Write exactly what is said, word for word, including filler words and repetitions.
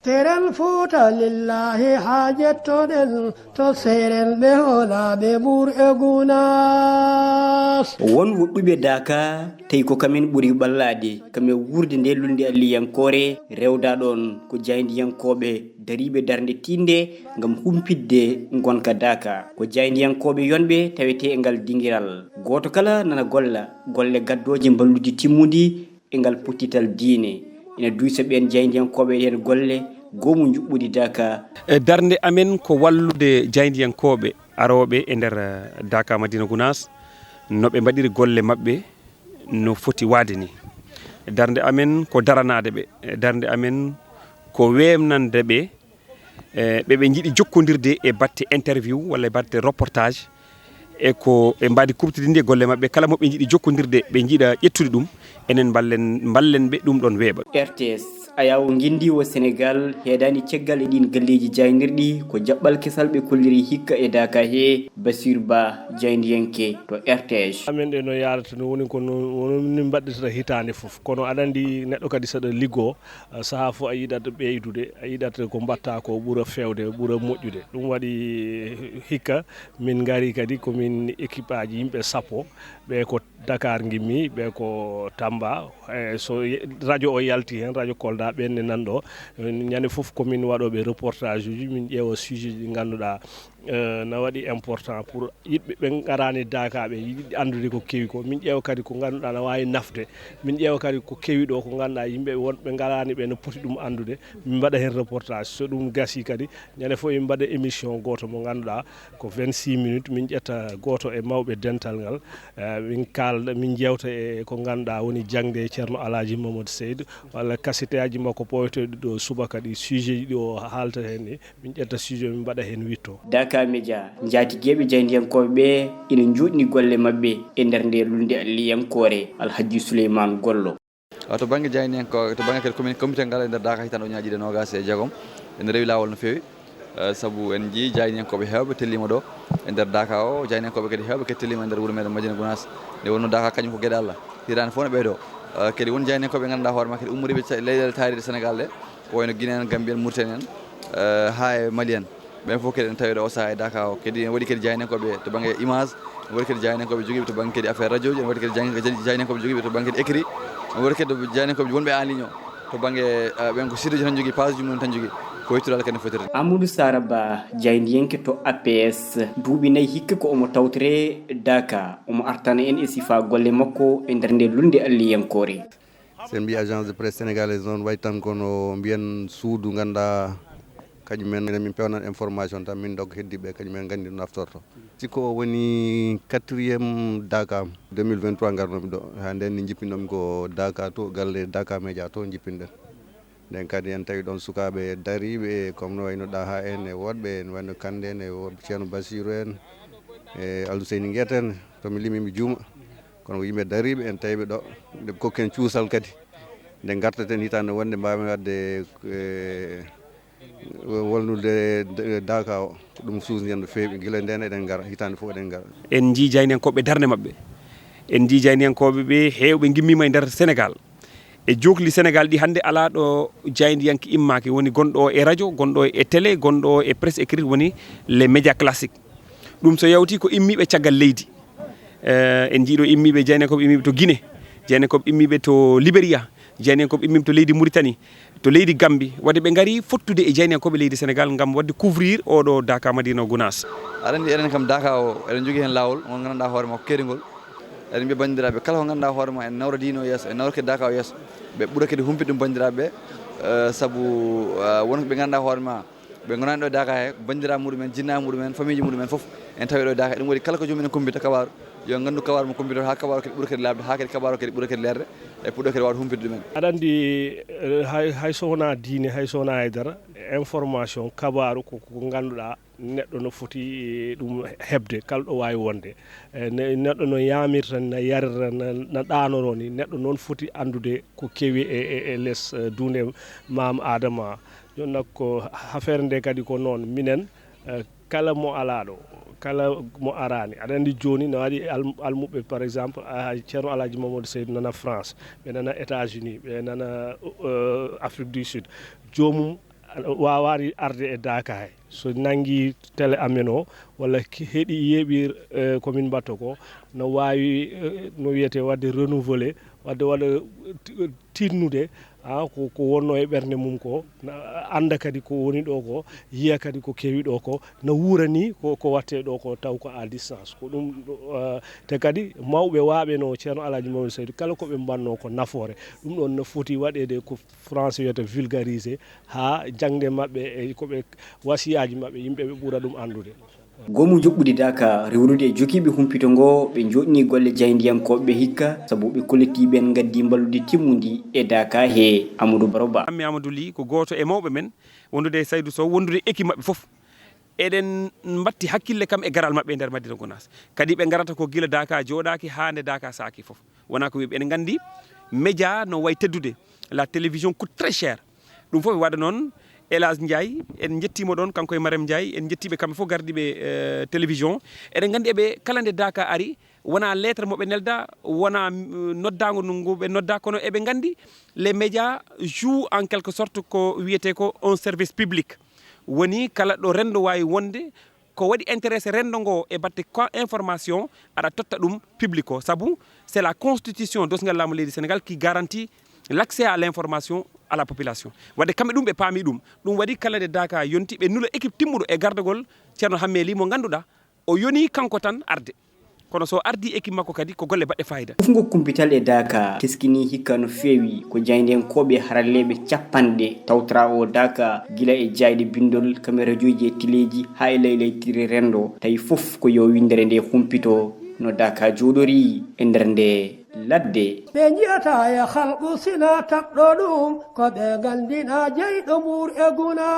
Seren Fuuta lillaahi haa jettoɗen to seerenɓe hoolaaɓe Buur e Gunaas. Won woɗɗuɓe Daaka tawi ko kamen ɓuri ɓallaade, kamen wuurde nde lulnde alliyankoore, rewda ɗon ko jaayndiyankooɓe dariiɓe darnde tiiɗnde ngam humpitde ngonka Daaka. Ko jaayndiyankooɓe yonɓe tawetee e ngal dingiral. Gooto kala nana golla golle gaddooje mballude timmude e ngal pottital diine. Ina duysa ɓeen jaayndiyankooɓe e ɗeen golle, goomu njuɓɓudi Daaka. E darnde amen ko wallude jaayndiyankooɓe arooɓe e nder, eh, Daaka Madina Gunaas, no ɓe mbaɗiri golle maɓɓe no foti waade ni. Darnde amen ko daranaade ɓe. Darnde amen ko weeɓnande ɓe, eh, ɓe, ɓe njiɗi jokkondirde e batte interview walla e batte reportage, e ko ɓe mbaadi kuɓtidinde e golle maɓɓe. Kala mo ɓe njiɗi jokkondirde, ɓe njiɗa ƴettude ɗum, enen mballen, mballen ɓe ɗum ɗon weeɓa. R T S, Ayaawo Nginndi wo Senegaal, heedaani caggal e ɗiin galleeji jaaynirɗi, ko jaɓɓal kesal ɓe kolliri hikka e Daaka he. Basiir Ba, jaayndiyanke to R T S. Amen ɗe no yaarata, no woni ko no, woni ni mbaɗirta hitaande fof. Kono aɗa anndi neɗɗo kadi saɗa liggoo, eh, sahaa fof a yiɗat ɓeydude, a yiɗat ko mbaɗta ko ɓura feewde, ɓura moƴƴude. Ɗum waɗi hikka min ngari kadi ko min équipe aji yimɓe sappo, ɓe ko Dakar ngimmi, ɓe ko Tamba. Eh, so ye-, radio o yalti heen, radio Kolda, ɓeen ne nan ɗo. Eh, ñande fof ko min waɗooɓe reportage uji, min ƴeewa sujet ji ɗi ngannduɗaa, eh, na waɗi important pour yiɗɓe ɓe ngaraani Daaka, ɓe yiɗi anndude ko kewi ko. Min ƴeewa kadi ko ngannduɗaa na waawi nafde. Min ƴeewa kadi ko kewi ɗo, ko ngannduɗaa yimɓe wonɓe ngaraani ɓe no poti ɗum anndude. Min mbaɗa heen reportage. So ɗum gasi kadi, ñande fof min mbaɗa émission gooto mo ngannduɗaa ko vingt-six minutes. Min ƴetta gooto e mawɓe dental ngal, eh, min kaalda, min njeewta e ko ngannduɗaa woni jaŋde Ceerno Alaaji Mamadou Seydou, walla kasiteeji makko ɓooyteeɗi ɗo subaka, ɗi sujet ji ɗi o haalta heen ɗi, min ƴetta sujet, min mbaɗa heen witto. Daaka Media, njaatigeeɓe jaayndiyankooɓe ɓe ina njuutni golle maɓɓe e nder nde lulnde alliyankoore. Alhaji Souleymane Gollo. Ah, to bannge jaayndiyanko-, to bannge kadi commune, comité ngal e nder Daaka hitaande ujunnaji ɗiɗi e noogas e jeegom, ene rewi laawol no feewi. Eh, sabu en njiyii jaayndiyankooɓe heewɓe telliima ɗo e nder Daaka o, jaayndiyankooɓe kadi heewɓe kadi telliima e nder wuro meɗen Madina Gunaas. Nde wonno Daaka kañum ko geɗe Allah, hitaande fof ne ɓeydoo. Eh, kadi won jaayndiyankooɓe ngannduɗaa hoore ma kadi ummoriiɓe ca-, leyɗeele taariiɗe Senegaal ɗe, ko wayno Guinée en, Gambie en, Mauritanie en, eh, haa e Mali en. Ɓen fof kadi ene tawi ɗo o sahaa e Daaka o. Kadi ene waɗi kadi jaayndiyankooɓe to bannge image, ene waɗi kadi jaayndiyankooɓe jogiiɓe to bannge kadi affaire radio ji, ene waɗi kadi jaayn-, jaayn-, jaayndiyankooɓe jogiiɓe to bannge kadi écrit, ene waɗi kadi jaayndiyankooɓe wonɓe en ligne o. To bannge, eh, ɓen ko site ji tan jogii, page ji mum tan jogii. Ko yettude Allah kadi no fotiri. Amadou Sara Ba, jaayndiyanke to A P S, duuɓi nayi hikka ko omo tawtore Daaka, omo artana en e sifaa golle makko e nder nde lulnde alliyankoore. So en mbiyi agence de presse sénégalaise noon, wayi tan kono mbiyen suudu ngannduɗaa kañum en, enen min peewnan information tan, min ndokka heddiiɓe kañum en nganndi no naftorto. Sikko o woni quatrième Daaka. Deux mille vingt-trois ngarnomi ɗo, haa ndeen ni njippinomi ko Daaka to, galle Daaka Media to njippinɗen. Nden kadi en tawi ɗon sukaaɓe dariiɓe, comme no wayno Ɗaha en e woɗɓe, en wayno Kande en e woɗɓe, Ceerno Basiru en, e Alhuseyni Ngeta en, to mi limi mi juuma. Kono ko yimɓe dariiɓe, en tawi ɓe ɗo, nde ɓe kokki en cuusal kadi. Nde ngartaten hitaande wonde mbaawen waɗde, eh, wallude d-, Daaka o. Ko ɗum suusndiyan no feewi. Gila ndeen eɗen ngara, hitaande fof eɗen ngara. En njii jaayndiyankooɓe darnde maɓɓe. En njii jaayndiyankooɓe ɓe heewɓe ngimmiima e nder Senegaal. E jookli Senegaal ɗi hannde alaa ɗo jaayndiyanke immaaki, woni gonɗo o e radio, gonɗo o e télé, gonɗo o e presse écrite, woni les médias classiques. Ɗum so yawti ko immiiɓe caggal leydi. Eh, en njii ɗo immiiɓe, jaayndiyankooɓe immiiɓe to Guinée, jaayndiyankooɓe immiiɓe to Liberia, jaayndiyankooɓe immiiɓe to leydi Mauritanie, to leydi Gambie. Waɗde ɓe ngarii fottude e jaayndiyankooɓe leydi Senegaal ngam waɗde couvrir oɗo Daaka Madina Gunaas. Aɗa anndi enen kam Daaka o, eɗen njogii heen laawol ngol nganndanɗaa hoore makko keeringol. Eɗen mbiya banndiraaɓe kala ko ngannduɗaa hoore ma en nawra diine o yeeso, en nawra kadi Daaka o yeeso, ɓe ɓura kadi humpitde ɗum banndiraaɓe ɓe, eh, sabu, eh, won ko ɓe ngannduɗaa hoore ma, ɓe ngonaani ɗo e Daaka he, banndiraaɓe muɗumen, jinnaaɓe muɗumen, famille ji muɗumen fof, en tawi ɗo e Daaka. Ɗum waɗi kala ko joomum en kumpita kabaaru, yo nganndu kabaaru mo kumpitoo, haa kabaaru kadi ɓura kadi laaɓde, haa kadi kabaaru kadi ɓura kadi leerde, e puɗɗoo kadi waawde humpitde ɗumen. Aɗa anndi, eh, hay, hay so wonaa diine, hay so wonaa haydara, information, kabaaru ko, ko ngannduɗaa neɗɗo no foti, eh, ɗum heɓde, kala ɗo waawi wonde. Eh, ne-, neɗɗo no yaamirta, no yarirta, no, no ɗaanoro ni, neɗɗo noon foti anndude ko kewi e, e, e les, eh, duunde Maam Aadama. Jooni nak ko affaire nde kadi ko noon, minen, eh, kala mo alaa ɗo, kala mo araani, aɗa anndi jooni no waɗi al-, almuɓɓe, par exemple, a, Ceerno Alaaji Mamadou Seydou nana France, ɓe nana États-Unis, ɓe nana, eh, Afrique du Sud. Joomum waawaani arde e Daaka he. So nanngi télé amen o, walla ki-, heɗi yeeɓi, eh, ko min mbaɗta ko, no waawi, eh, no wiyetee, waɗde renouvelé, waɗde waɗa ti-, tinnude, ah, ko, ko wonnoo e ɓernde mum ko, na annda kadi ko woni ɗo ko, yiya kadi ko kewi ɗo ko, na wuura ni ko, ko waɗtee ɗo ko, taw ko à distance. Ko ɗum, ah, te kadi mawɓe waaɓe no Ceerno Alhaji Mamadou Seydou, kala ko ɓe mbaɗnoo ko nafoore. Ɗum ɗoon no foti waɗeede ko français wiyata vulgarisé, haa jaŋde maɓɓe e ko ɓe wasiyaaji maɓɓe, yimɓe ɓe ɓura ɗum anndude. Goomu joɓɓude Daaka rewrude e jogiiɓe humpito ngo, ɓe njooɗni golle jaayndiyankooɓe hikka, sabu ɓe kollitii ɓeen ngaddi mballude timmundi e Daaka he. Amadou Baro Ba. Ammi Amadou Ly ko gooto e mawɓe men, wondude e Saydou Sow, wondude e équipe maɓɓe fof. Eɗen mbatti hakkille kam e garal maɓɓe e nder Madina Gounass. Kadi ɓe ngarata ko gila Daaka jooɗaaki haa nde Daaka saaki fof. Wonaa ko wiy, eɗen nganndi média no wayi teddude. La télévision coûte très cher. Ɗum fof ɓe waɗa noon. El Hadj Ndiaye, en njettiima ɗoon, kanko e Marème Ndiaye, en njettiiɓe kamɓe fof gardiiɓe, eh, télévision. Eɗen nganndi eɓe kala nde Daaka ari, wonaa lettre mo ɓe nelda, wonaa, mm, noddaango ngu ɓe nodda, kono eɓe nganndi les médias jouent en quelque sorte ko wiyetee ko un service public. Woni kala ɗo renndo waawi wonde, ko waɗi intéressé renndo ngo e batte ko information, aɗa totta ɗum public o. Sabu c'est la constitution dosngal laamu leydi Sénégal qui garantit l'accès à l'information à la population. Wadde kamɓe ɗum ɓe paami ɗum. Ɗum waɗi kala nde Daaka yonti ɓe nula équipe timmuɗo e gardagol Ceerno Hammee Lih mo ngannduɗaa o yoni kanko tan arde. Kono so ardii équipe makko kadi ko golle baɗɗe fayida. Ɓufngo kumpital e Daaka teskinii hikka no feewi ko jaayndiyankooɓe haralleeɓe capanɗe tawtoraa oo Daaka, gila e jaayde binndol, kameraajuuji e teleeji haa e laylaytire renndo, tawi fof ko yo winndere nde humpito no Daaka jooɗorii e nder nde ladde. Ɓe njiyata e halqu sina taɓɗo ɗum, ko ɓe nganndina jeyɗo mbuur e guna.